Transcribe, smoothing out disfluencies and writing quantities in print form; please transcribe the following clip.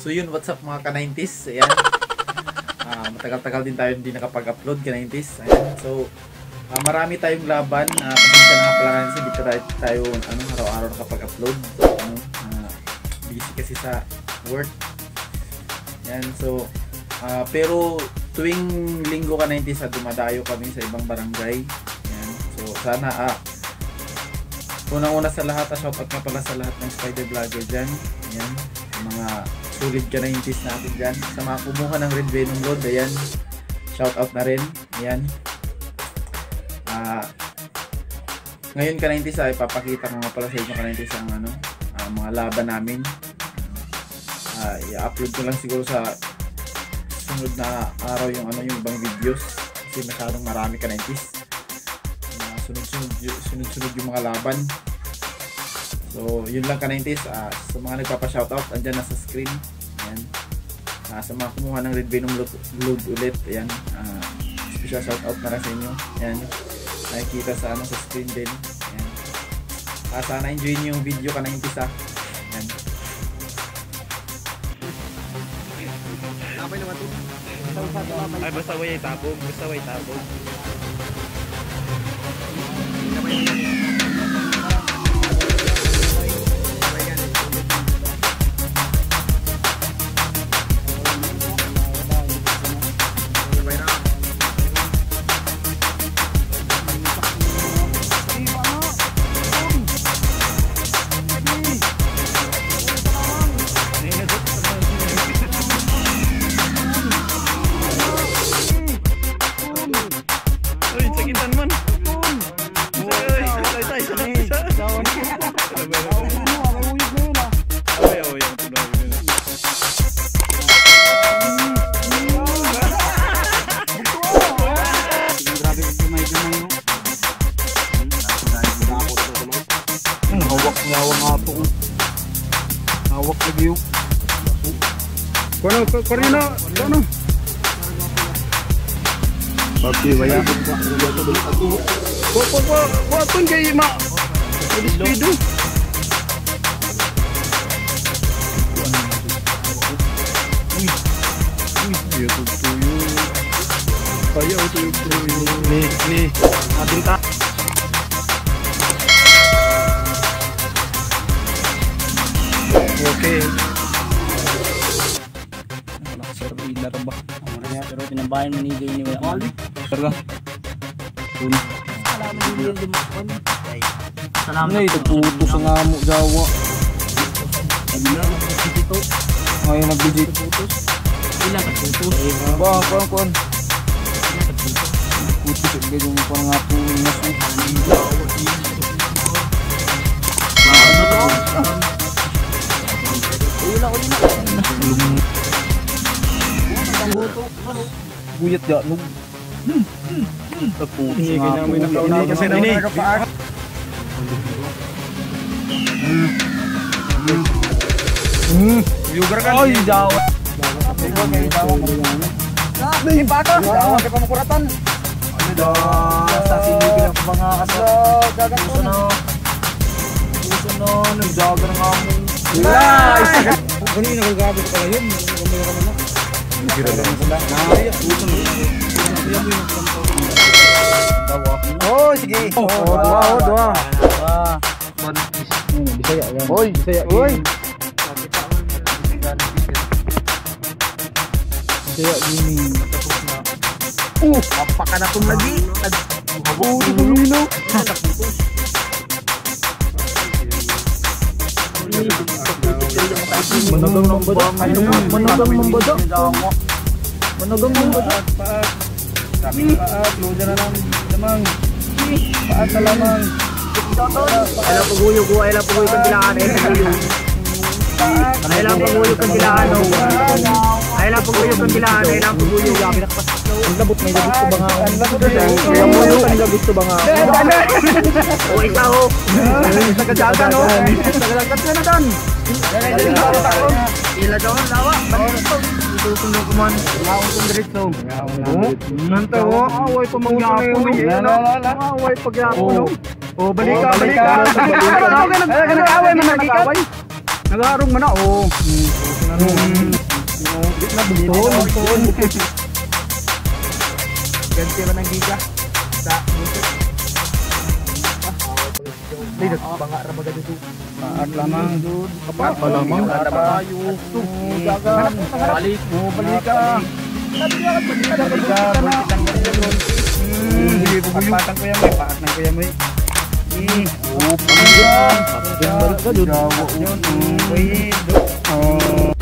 So yun, what's up mga ka-90s? Ayan. Matagal-tagal din tayo hindi nakapag-upload, ka-90s. Ayan. So, marami tayong laban. Pasensya na nga pala kasi hindi tayo araw-araw nakapag-upload. Busy kasi sa work. Ayan. So, pero tuwing linggo, ka-90s, dumadayo kami sa ibang barangay. Ayan. So, sana unang-una sa lahat, shoutout nga pala sa lahat ng spider vlogger dyan. Ayan. Mga solid ka-90s natin dyan. Sa mga kumuha ng Red Venom Load, ayan, shoutout na rin. Ayan. Ngayon ka-90s, ay papakita ko nga pala sa inyo ka-90s ang mga laban namin. I-upload ko lang siguro sa sunod na araw yung yung ibang videos kasi masyadong marami ka-90s. Sunod-sunod yung mga laban. So, yun lang ka-90s. Sa mga nagpapa-shoutout, andyan na sa screen. Ayan. Sa mga kumuha ng Red Venom Load ulit, ayan. Special shoutout na rin sa inyo. Ayan. Nakikita sa sa screen din. Ayan. Sana enjoy niyo yung video ka-90s, Ayan. Ay, basta way tabog, basta way tabog. Hawak lagi yuk. Kono kono kono. Papi waya. Ko ko ko ko atun kay ma. Speedo. Uy. Uy, YouTube tuyo. Kaya tuyo tuyo. Ni ni atin ta. Okay. Pero tinambayan mo ni Jay ni wala. Karga. Salamat. Nay, tagputo sa nga mo jawa. Ngayon nagbigit. Ilan tagputo? Ba, kon kon. Puto sa ganyan pa nga po nasu. Guyat ya nung. Tagputo sa nga po. Kasi namin nakapaak. Yugar ka. Ay, jawa. Jawa kay pamakuratan. Sa sinigil ang mga kasa. Puso na. Puso na. Nagjagar nga mo. Nice! Ganun yung nagagabi ko pala yun. Oh, sige. Oh, dua, oh, dua. Bisaya yan. Oy, Bisaya. Oy. Bisaya gini. Apaka na tong lagi. Oh, tumino. Managang ng bada. Managang ng bada. Managang ng bada. Paat, loja na lang. Lamang. Paat na lamang. Ay lang paguyog ko, ay lang paguyog ang dilaan, ay lang paguyog. Ay lang paguyog ang dilaan, ay lang paguyog ang dilaan, ay lang paguyog. Ang labot, may labot ko ba nga? Ang labot, ang labot ko ba nga? O isa ho. Nagadagan oh. Nagadagan na dan. Ila doon, lawa. Tutundong ko man. Laon kong diretso. Nanto oh. Away pa mangyapon. Away pagyapon. Oh, balika, balika. Nag-away man, nag-away. Nag-aarong man na, oh. Di na bugton, bugton. Ganti man ang giga. Sa buset. Ay, banga ra baga dito. Paak lamang. Paak lamang. Tayo. Dagan. Balik. Oh, balik ka. Balik ka. Sige, paguyo. Paak ng kuya mo. Paak ng kuya mo. Oh, balik ka. Balik ka, dude. Uy, oh.